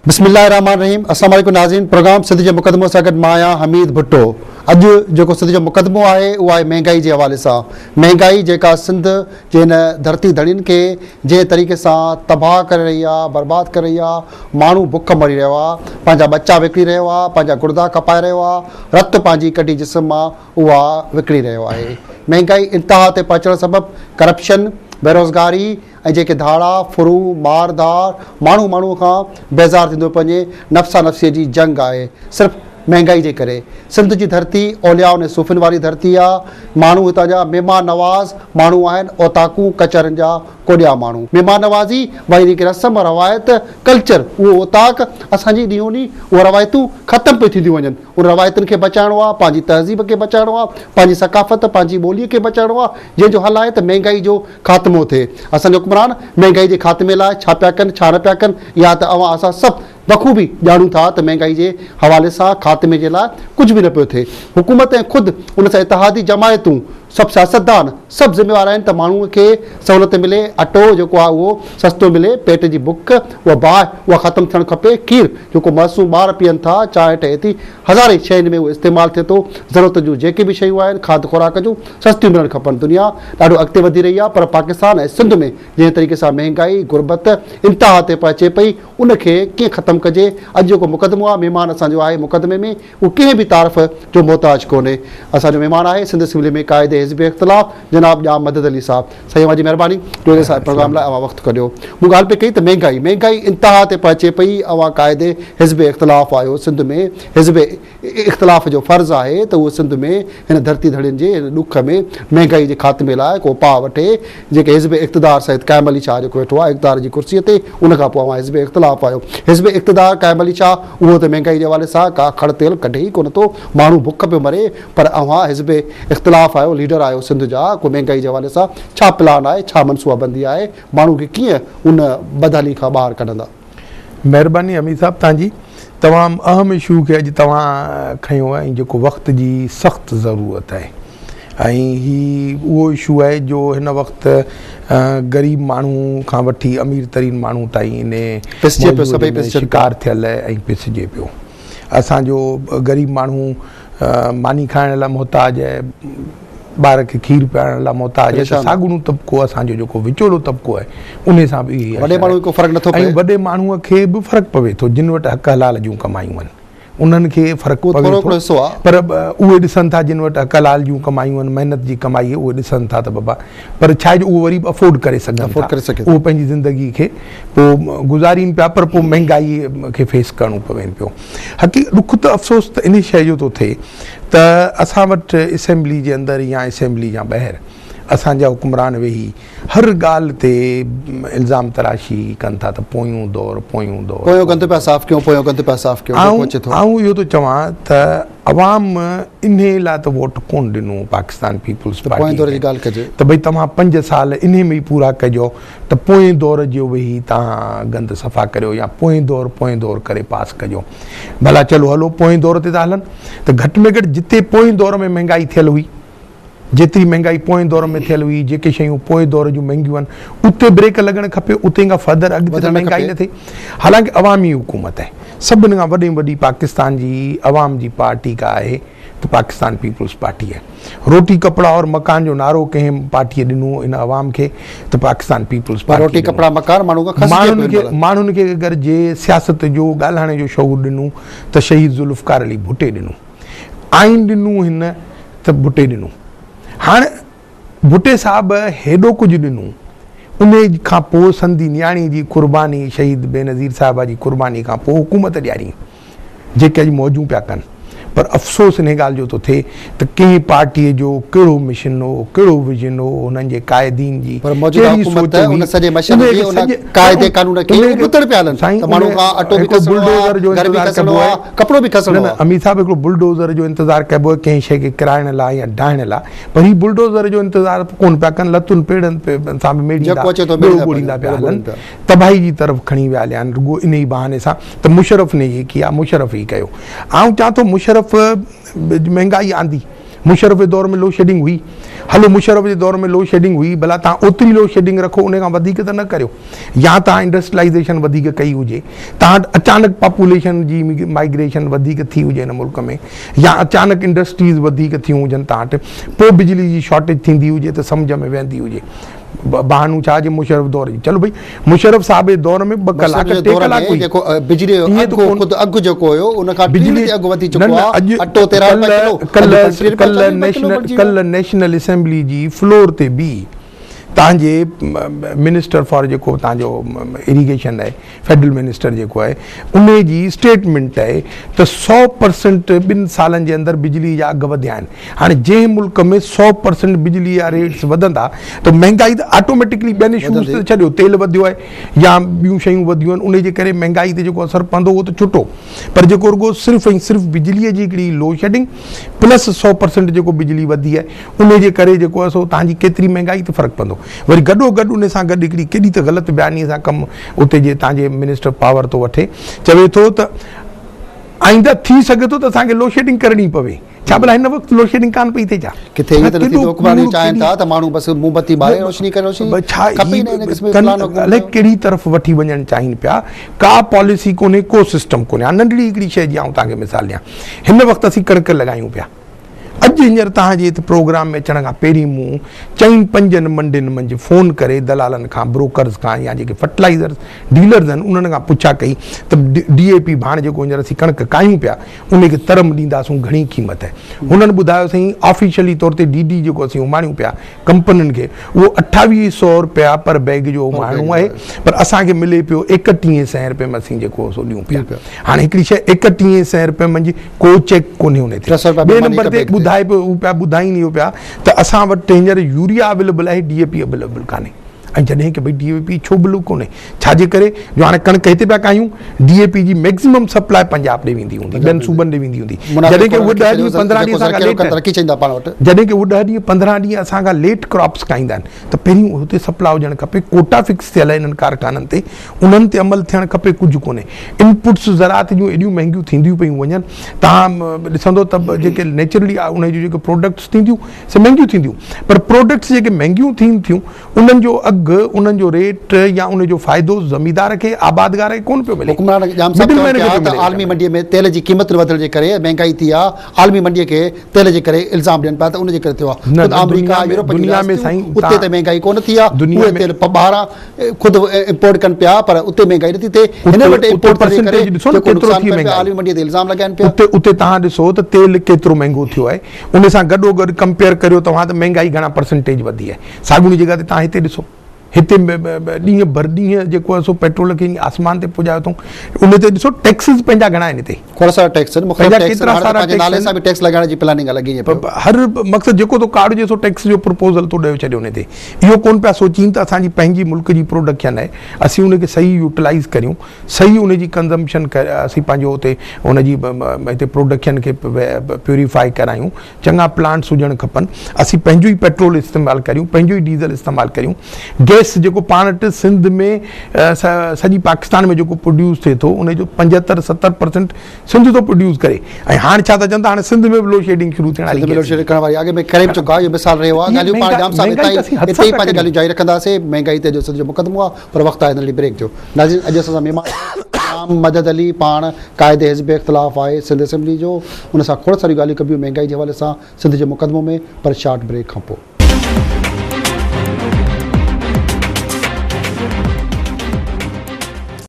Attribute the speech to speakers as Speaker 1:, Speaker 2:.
Speaker 1: بسم الله الرحمٰن الرحيم السلام عليڪم ناظرين پروگرام سنڌ جو مقدمو سان گڏ مان آهيان حميد ڀٽو اڄ جيڪو سنڌ جو مقدمو آهي اهو آهي مهنگائي جي حوالي سان مهنگائي جيڪا سنڌ جي هن ڌرتي ڌڻين کي جنهن طريقي سان تباهه ڪري رهي آهي برباد ڪري رهي آهي ماڻهو بک مري رهيو آهي پنهنجا ٻچا وڪڻي رهيو آهي پنهنجا گڙدا کپائي رهيو آهي رت پنهنجي ڪڍي جسم مان اها وڪڻي رهيو آهي مهنگائي انتها تي پهچڻ سبب ڪرپشن بيروزگاري ۽ جيڪي ڌاڙا، ڦرون، مار ڌار، ماڻهو ماڻهوء کان بيزار ٿيندو پيو وڃي، نفسا نفسيء جي جنگ آهي، صرف مهنگائي جي ڪري. سنڌ جي ڌرتي اوليائن ۽ صوفين واري ڌرتي آ، ماڻهو هتان جا مهمان نواز ماڻهو آهن، اوطاقون، ڪچهرين جا ڪوڏيا ماڻهو. مهمان نوازي واري جيڪي رسم، روايت، ڪلچر، اهو اوطاق اسان جي ڏينهون ڏينهن اهي روايتون ختم پيون ٿينديون وڃن. ان روايتن کي بچائڻو آ، پنهنجي تهذيب کي بچائڻو آ، پنهنجي ثقافت، پنهنجي ٻوليء کي بچائڻو آ، جنهن جو حل آهي ته مهنگائي جو خاتمو ٿئي. اسان جا حڪمران مهنگائي جي خاتمي لاء ڇا پيا ڪن ڇا نه پيا ڪن اها ته اوهان اسان سڀ بخوبي ڄاڻون ٿا ته مهنگائي جي حوالي سان خاتمي جي لاء ڪجهه به نه پيو ٿئي. حڪومت ۽ خود ان سان اتحادي جماعتون سڀ سياستدان سڀ ذميوار آهن ته ماڻهو کي سهولت ملي، اٽو جيڪو آهي اهو سستو ملي، پيٽ جي بک اها باهه اها ختم ٿيڻ کپي، کير جيڪو معصوم ٻار پيئن ٿا، چانهه ٺهي ٿي، هزارين شين ۾ اهو استعمال ٿئي ٿو، ضرورت جون جيڪي به شيون آهن کاڌ خوراڪ جون سستيون ملڻ کپن، دنيا ڏاڍو اڳتي وڌي رهي آهي پر پاڪستان ۽ سنڌ ۾ جنهن طريقي سان مهنگائي، غربت انتها تي پهچي پئي ان کي ڪيئن ختم ڪجي، اڄ جيڪو مقدمو آهي مهمان اسان جو آهي مقدمي ۾ اهو ڪنهن به تعارف جو محتاج ڪونهي، اسان جو مهمان آهي سنڌ اسيمبلي ۾ قائد حزب اختلاف جناب ڄام مدد علي صاحب سائين اوهان جي مهرباني جو اسان جي پروگرام لاء اوهان وقت ڪڍيو. مون ڳالهه پئي ڪئي ته مهنگائي مهنگائي انتها تي پهچي پئي اوهان قائد حزب اختلاف آهيو سنڌ ۾ حزب اختلاف جو فرض آهي ته اهو سنڌ ۾ هن ڌرتي ڌڻين جي هن ڏک ۾ مهنگائي جي خاتمي لاء ڪو اپاء وٺي جيڪي حزب اقتدار سيد قائم علي شاهه جيڪو ويٺو آهي اقتدار جي ڪرسي تي ان کان پوء اوهان حزب اختلاف آهيو حزب اقتدار قائم علي شاهه اهو ته مهنگائي جي حوالي سان ڪا کڙ تيل ڪڍي ئي ڪونه ٿو ماڻهو بک پيو مري پر اوهان حزب اختلاف آهيو ليڊر آهيو سنڌ جا ڪو مهنگائي جي حوالي سان ڇا پلان آهي ڇا منصوبه بندي آهي ماڻهو کي ڪيئن ان بدحالي کان ٻاهر ڪڍندا.
Speaker 2: مهرباني حميد صاحب توهان جي تمام اهم اشو کي اڄ توهان کنيو آهي ۽ جيڪو وقت جي سخت ضرورت آهي ۽ هي اهو اشو آهي جو هن وقت غريب ماڻهو کان وٺي امير ترين ماڻهو تائين انهي
Speaker 1: پسجي پيو سڀئي
Speaker 2: موضوع ۾
Speaker 1: پسجن پيا.
Speaker 2: شڪار ٿيل آهي ۽ پسجي پيو اسان جو غريب ماڻهو ماني کائڻ لاء محتاج آهي، ٻار کي کير پيارڻ لاء محتاج آهي ته ساڳڻو طبقو اسان جو جيڪو وچولو طبقو آهي انهي سان به اهي
Speaker 1: وڏي ماڻهو کي ڪو فرق نٿو پئي
Speaker 2: ۽ وڏي ماڻهو کي به فرق پوي ٿو جن وٽ حق حلال جون ڪمايون آهن انهن کي فرق پوي ٿو پر اهي ڏسن ٿا جن وٽ حق حلال جون ڪمايون آهن محنت جي ڪمائي اهي ڏسن ٿا ته بابا پر ڇا آهي جو اهو وري به افورڊ ڪري سگهن ٿا اهو پنهنجي زندگي کي پوء گذارين پيا پر پوء مهنگائي کي فيس ڪرڻو پوين پيو حقيقت ڏک ته افسوس ته انهي شيء جو ٿو ٿئي ته اسان وٽ اسيمبلي جي اندر يا اسيمبلي جا ٻاهر اسان جا حڪمران ويهي هر ڳالهه تي الزام تراشي ڪن ٿا ته پويون دور پويون دور
Speaker 1: پويون گند پيا صاف ڪيون پويون گند پيا صاف ڪيون جيڪو اچي ٿو.
Speaker 2: آئون اهو ٿو چوان ته عوام انهي لاء ته ووٽ ڪونه ڏنو پاڪستان پيپلز
Speaker 1: ته پوئين
Speaker 2: پارٽي
Speaker 1: دور جي
Speaker 2: کي
Speaker 1: ڳالهه ڪجي.
Speaker 2: ته ڀئي توهان پنج سال انهي ۾ ئي پورا ڪجو ته پوئين دور جو ويهي توهان گند صفا ڪريو يا پوئين دور پوئين دور ڪري پاس ڪجو ڀلا چلو هلو پوئين دور تي ٿا هلن ته گهٽ ۾ گهٽ جتي پوئين دور ۾ مهنگائي ٿيل هئي جيتري مهنگائي پوئين دور ۾ ٿيل هئي جيڪي شيون پوئين دور جون مهنگيون آهن اتي بريڪ لڳڻ کپي اتي کان فردر اڳتي ته مهنگائي نه ٿئي حالانڪه عوامي حڪومت آهي سڀني کان وڏي ۾ وڏي پاڪستان جي عوام جي پارٽي ڪا آهي ته پاڪستان پيپلز پارٽي آهي روٽي ڪپڙا اور مڪان جو نعرو ڪنهن پارٽي ڏنو ان عوام کي ته پاڪستان پيپلز پارٽي
Speaker 1: روٽي ڪپڙا مڪان ماڻهو کان کسجي
Speaker 2: پيو ماڻهن کي اگر جي سياست جو ڳالهائڻ جو شعور ڏنو ته شهيد ذوالفقار علي ڀٽي ڏنو آئين ڏنو هن ته ڀٽي ڏنو. هاڻ ڀٽي صاحب هيڏو ڪجهه ڏنو، انهي کان پوء سنڌي نياڻي جي قرباني، شهيد بينظير صاحبه جي قرباني کان پوء حڪومت ڏياري، جيڪي اڄ موجون پيا ڪن. پر افسوس انهي ڳالهه جو ٿو ٿئي ته ڪنهن پارٽيء جو ڪهڙو مشن هو، ڪهڙو ويزن هو، انهن جي قائدين جي
Speaker 1: پر موجوده
Speaker 2: ڪهڙي
Speaker 1: حڪومت
Speaker 2: سوچ هئي،
Speaker 1: ان سڄي مشن
Speaker 2: انهي
Speaker 1: جي
Speaker 2: کي
Speaker 1: ان
Speaker 2: سڄي
Speaker 1: قاعدي قانون کي
Speaker 2: انهي کي
Speaker 1: ابتڙ پيا هلن
Speaker 2: سائين
Speaker 1: ته ماڻهو
Speaker 2: انهي
Speaker 1: کان اٽو به
Speaker 2: هڪڙو
Speaker 1: کسڻو آ،
Speaker 2: بلڊوزر جو
Speaker 1: گهر به
Speaker 2: انتظار
Speaker 1: کسڻو
Speaker 2: ڪبو
Speaker 1: آ،
Speaker 2: آهي.
Speaker 1: ڪپڙو به کسڻو
Speaker 2: نه نه
Speaker 1: آ.
Speaker 2: امير صاحب هڪڙو بلڊوزر جو انتظار ڪبو آهي ڪنهن شيء کي ڪرائڻ لاء يا ڊاهڻ لاء پر هي بلڊوزر جو انتظار ڪونه پيا ڪن لتن پيڙن سان به ميڙيندا
Speaker 1: جيڪو اچي ٿو
Speaker 2: ٻيڙو
Speaker 1: ميڙيندا
Speaker 2: ٻوڙيندا
Speaker 1: پيا
Speaker 2: پيا
Speaker 1: هلن
Speaker 2: هلن تباهي جي طرف کڻي ويا هليا آهن رڳو انهي بهاني سان ته مشرف ني هي ڪيا مشرف هي ڪيو آئون چوان ٿو مشرف مهنگائي آندي مشرف جي دور ۾ لوڊشيڊنگ هئي. هلو مشرف جي دور ۾ لوڊ شيڊنگ هئي ڀلا توهان اوتري لوڊ شيڊنگ رکو ان کان وڌيڪ ته نه ڪريو يا توهان انڊسٽريلائيزيشن وڌيڪ ڪئي هجي توهان وٽ اچانڪ پاپوليشن جي مائگريشن وڌيڪ ٿي هجي هن ملڪ ۾ يا اچانڪ انڊسٽريز وڌيڪ ٿيون هجن توهان وٽ پوء بجلي جي شارٽيج ٿيندي هجي ته سمجهه ۾ ويهندي هجي بهانو ڇا جي مشرف دور جي چلو ڀئي مشرف صاحب جي دور ۾ ٻه ڪلاڪ ٽي ڪلاڪ هئي
Speaker 1: جيڪو بجلي جو اگهه خود اگهه جيڪو هيو ان کان بجلي تي اگهه وڌي چڪو آهي اٽو 13 روپيا ڪلو
Speaker 2: ڪلهه ڪلهه نيشنل ڪلهه نيشنل اسيمبلي جي فلور تي به تان جي منسٽر فار جيڪو تان جو اريگيشن آهي فيڊرل منسٽر جيڪو آهي انهي جي اسٽيٽمينٽ آهي ته 100% ٻن سالن جي اندر بجلي جا اگهه وڌيا آهن هاڻي جنهن ملڪ ۾ 100% بجلي جا ريٽس وڌندا ته مهنگائي ته آٽوميٽڪلي ٻين اشوز ته ڇڏيو تيل وڌيو آهي يا ٻيون شيون وڌيون آهن انهي جي ڪري مهنگائي تي جيڪو اثر پوندو اهو ته ڇٽو پر جيڪو رڳو صرف ۽ صرف بجلي جي هڪڙي لوڊ شيڊنگ پلس 100% جيڪو بجلي وڌي آهي انهي جي ڪري جيڪو آهي سو توهان جي ڪيتري مهنگائي تي فرق پوندو. وري گڏو گڏ انهي سان گڏ هڪڙي ڪيڏي ته غلط بياني سان ڪم اتي جي توهان جي منسٽر پاور ٿو وٺي چوي ٿو ته آئنده ٿي سگهي ٿو ته اسان کي لوڊشيڊنگ ڪرڻي پوي. ڇا ڀلا هن وقت لوڊشيڊنگ ڪانه پئي ٿئي ڇا؟
Speaker 1: ڪٿي ائين ته نه ٿيندو حڪمران اهو چاهين ٿا ته ماڻهو بس موم بتي ٻاري روشني ڪري روشني کپي ئي نه ان قسم جو پلان حڪومت جو.
Speaker 2: الائي ڪهڙي طرف وٺي وڃڻ چاهين پيا ڪا پاليسي ڪونهي ڪو سسٽم ڪونهي. ها ننڍڙي هڪڙي شيء جي آئون توهان کي مثال ڏيان هن وقت اسين ڪڻڪ لڳايون پيا. اڄ هينئر توهان جي هت پروگرام ۾ اچڻ کان پهرين مون چئن پنجن منڊين منجهه فون ڪري دلالن کان، بروڪرز کان يا جيڪي فرٽلائيزرز ڊيلرز آهن انهن کان پڇا ڪئي ته ڊي اي پي ڀاڻ جيڪو هينئر اسين ڪڻڪ ڪاهيون پيا ان کي ترم ڏينداسون گهڻي قيمت آهي هنن ٻڌايو سائين آفيشلي طور تي ڊي ڊي جيڪو اسين اماڻيون پيا ڪمپنين کي اهو اٺاويهه سئو رپيا پر بيگ جو اماڻڻو آهي پر اسان کي ملي پيو ايڪٽيهه سئين رپئي ۾ اسين جيڪو سو ڏيون پيا هاڻي هڪڙي شيء ايڪٽيهه سئين رپئي منجهه ڪو چيڪ ڪونهي ان تي ٻئي نمبر تي ٻڌائي پيو هو پيا ٻڌائين اهو پيا ته اسان وٽ هينئر يوريا اويليبل آهي ڊي اي پي اويليبل ڪانهي ۽ جڏهن ڪي ڀئي ڊي اي پي ڇو بلو ڪونهي ڇا جي ڪري جو هاڻي ڪڻڪ هتي پيا ڪاهيون ڊي اي پي جي ميڪسيمم سپلاء پنجاب ڏي ويندي هوندي ٻين صوبن ڏي ويندي هوندي جڏهن ڪي اهي 10 ڏينهن 15 ڏينهن اسان کان ليٽ جڏهن ڪي اهي 10 ڏينهن 15 ڏينهن اسان کان ليٽ ڪراپس ڪاهيندا آهن ته پهريون هتي سپلاء هجڻ کپي ڪوٽا فڪس ٿيل آهي انهن ڪارخانن تي انهن تي عمل ٿيڻ کپي ڪجهه ڪونهي انپٽس زراعت جون ايڏيون مهنگيون ٿينديون پيون وڃن توهان ڏسندو ته جيڪي نيچرلي انهن جون جيڪي پروڊڪٽس ٿينديون سي مهنگيون ٿينديون پر پروڊڪٽس جيڪي مهنگيون ٿين ٿيون انهن جو اگهه انهن جو ريٽ يا ان جو فائدو زميندار کي آبادگار کي ڪونه پيو ملي
Speaker 1: حڪمران ڄام صاحب چون پيا ته عالمي منڊي ۾ تيل جي قيمتن وڌڻ جي ڪري مهنگائي ٿي آهي عالمي منڊي کي تيل جي ڪري الزام ڏين پيا ته ان جي ڪري ٿيو آهي خود آمريڪا يورپ جون رياستون اتي ته مهنگائي ڪونه ٿي آهي اهي تيل ٻاهران خود امپورٽ ڪن پيا پر اتي مهنگائي نٿي ٿئي هنن وٽ امپورٽ ٿيڻ جي ڪري جيڪو نقصان ڪن پيا عالمي منڊي تي الزام لڳائن پيا.
Speaker 2: اتي توهان ڏسو ته تيل ڪيترو مهنگو ٿيو آهي ان سان گڏو گڏ ڪمپيئر ڪريو توهان ته مهنگائي گهڻا پرسنٽيج وڌي آهي ساڳيون جڳهه تي توهان هتي ڏسو هتي ڏينهن ڀر ڏينهن جيڪو آهي سو پيٽرول کي آسمان تي پڄايو اٿئون ان تي ڏسو ٽيڪسز پنهنجا گهڻا آهن هتي
Speaker 1: کوڙ سارا ٽيڪس آهن مختلف ٽيڪس آهن هاڻي ته پنهنجي نالي سان به ٽيڪس لڳائڻ جي پلاننگ آهي لڳي ائين پيو.
Speaker 2: هر مقصد جيڪو ٿو ڪارڊ هجي سو ٽيڪس جو پرپوزل ٿو ڏيو ڇڏي ان تي اهو ڪون پيا سوچين ته اسان جي پنهنجي ملڪ جي پروڊڪشن آهي اسين ان کي صحيح يوٽيلائز ڪريون صحيح ان جي ڪنزمپشن اسين پنهنجو اتي ان جي هتي پروڊڪشن کي پيوريفائي ڪرايون چڱا پلانٽس هجڻ کپن اسين پنهنجو ئي پيٽرول استعمال ڪريون پنهنجو ئي ڊيزل استعمال ڪريون گئس جيڪو پاڻ وٽ سنڌ ۾ سڄي پاڪستان ۾ جيڪو پروڊيوس ٿئي ٿو ان جو 75 70 پرسنٽ سنڌ ٿو پروڊيوس ڪري ۽ هاڻ ڇا ٿا چون ته هاڻي سنڌ ۾ به لوڊ شيڊنگ شروع ٿيڻ
Speaker 1: واري سنڌ ۾ لوڊ شيڊنگ ڪرڻ واري اڳ ۾ ڪري به چڪا اهو مثال رهيو آهي ڳالهيون پاڻ ڄام صاحب هتان ئي هتي ئي پنهنجي ڳالهيون جاري رکنداسين مهنگائي تي جو سنڌ جو مقدمو آهي پر وقت آهي ننڍڙي بريڪ جو ناظرين اڄ اسان سان مهمان ڄام مدد علي پاڻ قائد حزب اختلاف آهي سنڌ اسيمبلي جو ان سان کوڙ ساريون ڳالهيون ڪبيون مهنگائي جي حوالي سان سنڌ جي مقدمو ۾ پر شارٽ بريڪ کان پوء.